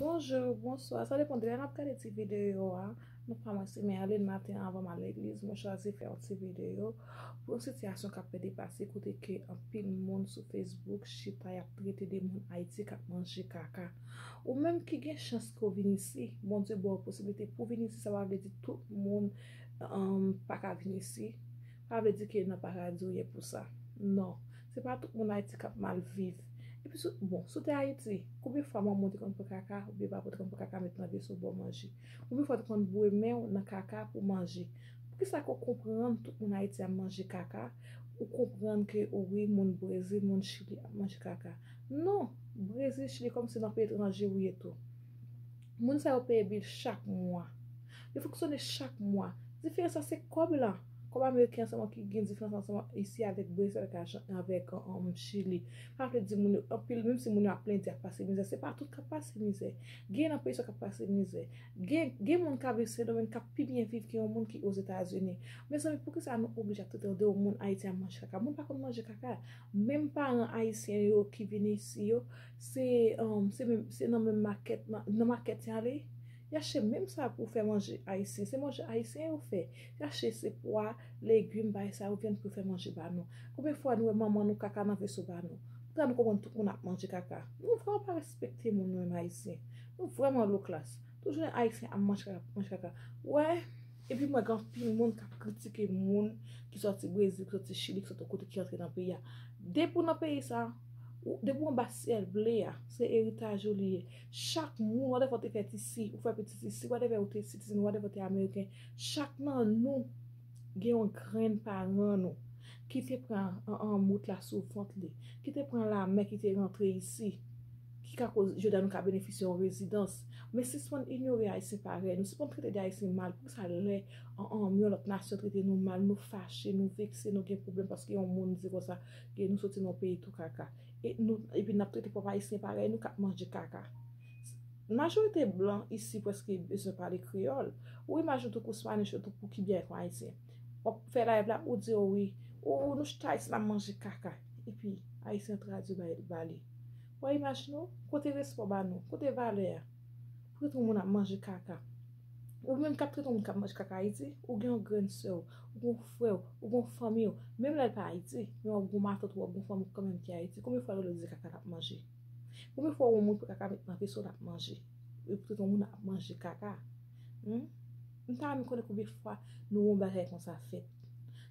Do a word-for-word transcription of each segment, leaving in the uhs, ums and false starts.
Bonjou, bonswa, sa depann de lè n ap gade ti videyo a. Non, pa mwen, se Merline. Maten an, anvan m al legliz, mwen chwazi fè yon ti videyo pou yon sitiyasyon k ap pèdi pase, kote ke anpil moun sou Facebook chita y ap trete de moun Ayiti k ap manje kaka. Ou menm ki gen chans ke w vin isi, Bondye ba w posiblite pou w vin isi, sa pa vle di tout moun um, pa ka vin isi. Pa vle di ke nan paradi w ye pou sa. Non. Se pa tout moun Ayiti k ap mal viv. Epi, sou, bon, sou te Ayiti, konbyen fwa manman w te konn pran kaka, oubyen papa w te konn pran kaka, met nan veso ba w manje? Konbyen fwa w te konn boure men w nan kaka pou manje? Poukisa ke w konprann tout moun Ayiti ap manje kaka, ou konprann ke, o wi, moun Brezil, moun Chili ap manje kaka? Non, Brezil, Chili, kòmsi nan peyi etranje ou ye tou. Moun sa yo peye bil chak mwa. Yo fonksyone chak mwa. Diferans la se kòb la. Kòb ameriken an sèlman ki gen diferans ansanm isi avèk Brezil, avèk, avèk um, Chili. Pa vle di moun yo, anpil, menm si moun yo ap plendi, ap pase mizè, se pa tout k ap pase mizè. Gen nan peyi sa k ap pase mizè. Gen, gen moun k ap viv Sendomeng k ap pi byen viv ke yon moun ki Ozetazini. Mezanmi, poukisa nou oblije ap trete de yon moun Ayiti ap manje kaka? Moun pa konn manje kaka. Menm paran ayisyen yo ki vin isi yo, se, um, se, menm, se nan menm makèt, nan, nan makèt y ale. Y achte menm sa pou fè manje ayisyen. Se manje ayisyen yo fè. Y achte se pwa, legim, bagay sa yo, vyann pou fè manje ba nou. Konbyen fwa nou wè manman nou kaka nan veso ba nou? Poukisa nou konprann tout moun ap manje kaka? Nou vrèman pa respekte moun, nou menm ayisyen. Nou vrèman low class. Tout jounen ayisyen ap manje kaka, manje kaka. Wè, epi m wè gen anpil moun k ap kritike moun ki sòti Brezil, ki sòti Chili, ki sòti kote ki antre nan peyi a. Depi w nan peyi sa, ou, depi w anba syèl ble a, se eritaj ou li ye. Chak moun, whatever w te fèt isi, ou fè pitit isi, whatever ou te sitizen, whatever w te ameriken, chak nan nou gen yon grenn paran nou ki te pran an, an, wout la sou vant li, ki te pran lamè, ki te rantre isi, ki ka koz jodi a nou ka benefisye yon rezidans. Men sispann inyore Ayisyen parèy nou, sispann trete de Ayisyen mal. Poukisa lè an, an, yon lòt nasyon trete nou mal, nou fache, nou vekse, nou gen pwoblèm paske yon moun di konsa ke nou soti nan yon peyi tou kaka? E nou, epi n ap trete pwòp Ayisyen parèy nou k ap manje kaka. Majorite blan isi prèske bezwen pale kreyòl. Ou imajine w tou kou Spanish yo tou kou kibyen avèk yon Ayisyen. W ap fè live la, ou di, o wi, ou, ou nou chita isi n ap manje kaka. Epi Ayisyen an tradui ba, ba li. W a imajine w, kote respè w ba nou? Kote valè a? Pou trete yon moun ap manje kaka. Ou menm k ap trete yon moun k ap manje kaka Ayiti, ou gen yon grenn sè w, ou gen yon frè w, ou gen yon fanmi w. Menm lè l pa Ayiti, men w ap gen yon matant ou, w ap gen yon fanmi w kanmenm ki Ayiti. Konbyen fwa yo di kaka l ap manje? Konbyen fwa yon moun pran kaka met nan veso l ap manje? Yo trete yon moun ap manje kaka. Hmm? M ta renmen konnen konbyen fwa nou wè yon bagay konsa fèt.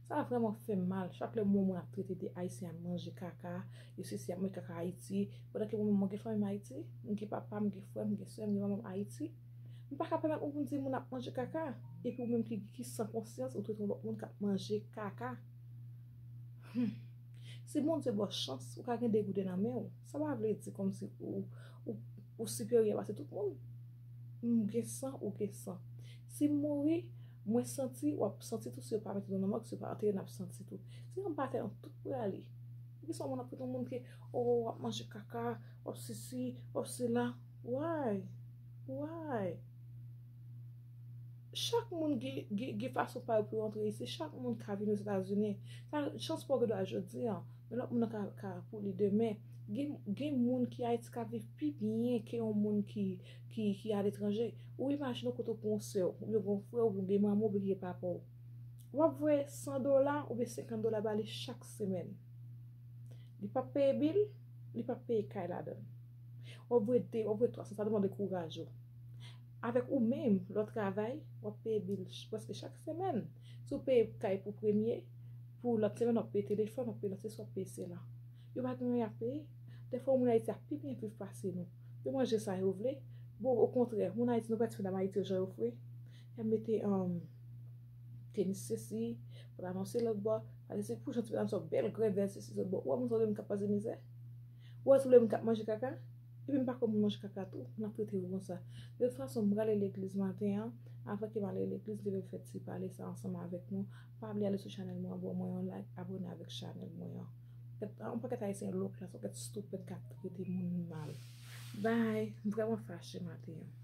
Sa vrèman fè m mal. Chak lè m wè yon moun ap trete de Ayisyen ap manje kaka, yo sesi ap manje kaka Ayiti, pandan ke mwen menm mwen gen fanmi m Ayiti, m gen papa m, m gen frè m, m gen sè m, m gen manman m Ayiti. M pa ka pèmèt ou pou m di moun ap manje kaka, epi ou menm ki, ki san konsyans, ou trete yon lòt moun k ap manje kaka. Hmm. Si Bondye ba w chans, ou ka gen degouden nan men w. Sa pa vle di kòmsi ou, ou, ou siperyè pase tout moun. M gen san, ou gen san. Si m mouri, mwen santi, w ap santi tou. Si yo pa mete nou nan mòg, si yo pa antere, n ap santi tou. Si anba tè nou tout prale. Poukisa yon moun ap trete yon moun ke, o, w ap manje kaka, w ap sesi, w ap sela? Why? Why? Chak moun gen, gen, gen fason pa yo pou yo antre isi. Chak moun ka vin Ozetazini. Sa, chans pa w gen dwa jodi a, men lòt moun nan ka, ka pou li demen. Gen, gen moun ki Ayiti ka viv pi byen ke yon moun ki, ki, ki aletranje. Ou imajine w kote w gen yon sè w, oubyen w gen yon frè w, oubyen w gen manman w, oubyen w gen papa w. W ap voye san dola oubyen senkant dola ba li chak semèn. Li p ap peye bil, li p ap peye kay ladan l. W ap voye de, w ap voye twa san, sa depann de kouraj ou. Avèk ou menm, lè w travay, w ap peye bil ch-, prèske chak semèn. Si w peye kay pou premye, pou lòt semèn, w ap peye telefòn, w ap peye lòt se sa, w ap peye sela. Yo pa gen anyen y ap peye. Dèfwa, moun Ayiti ap pi byen viv pase nou. Yo manje sa yo vle. Bon, okontrè, moun Ayiti, nou pèdi fè dam Ayiti yo jan yo vle. Y ap mete, um, tenis sesi, pantalon se lòt bò, pase se pou jan ti medam sa bèl grèvèl sesi lòt bò. Ou wè moun sa vle moun k ap pase mizè? Ou wè si w vle moun k ap manje kaka? Epi m pa kwè moun manje kaka tou, n ap trete yo konsa. De tout fason, m prale legliz maten an. Avan ke m ale legliz, m te vle fè ti pale sa ansanm avèk nou. Pa bliye ale sou chanèl mwen an, ban mwen yon like, abòne avèk chanèl mwen an. Kèt, yon pakèt Ayisyen low class, yon pakèt stupid k ap trete moun mal. Bye! M vrèman fache maten an.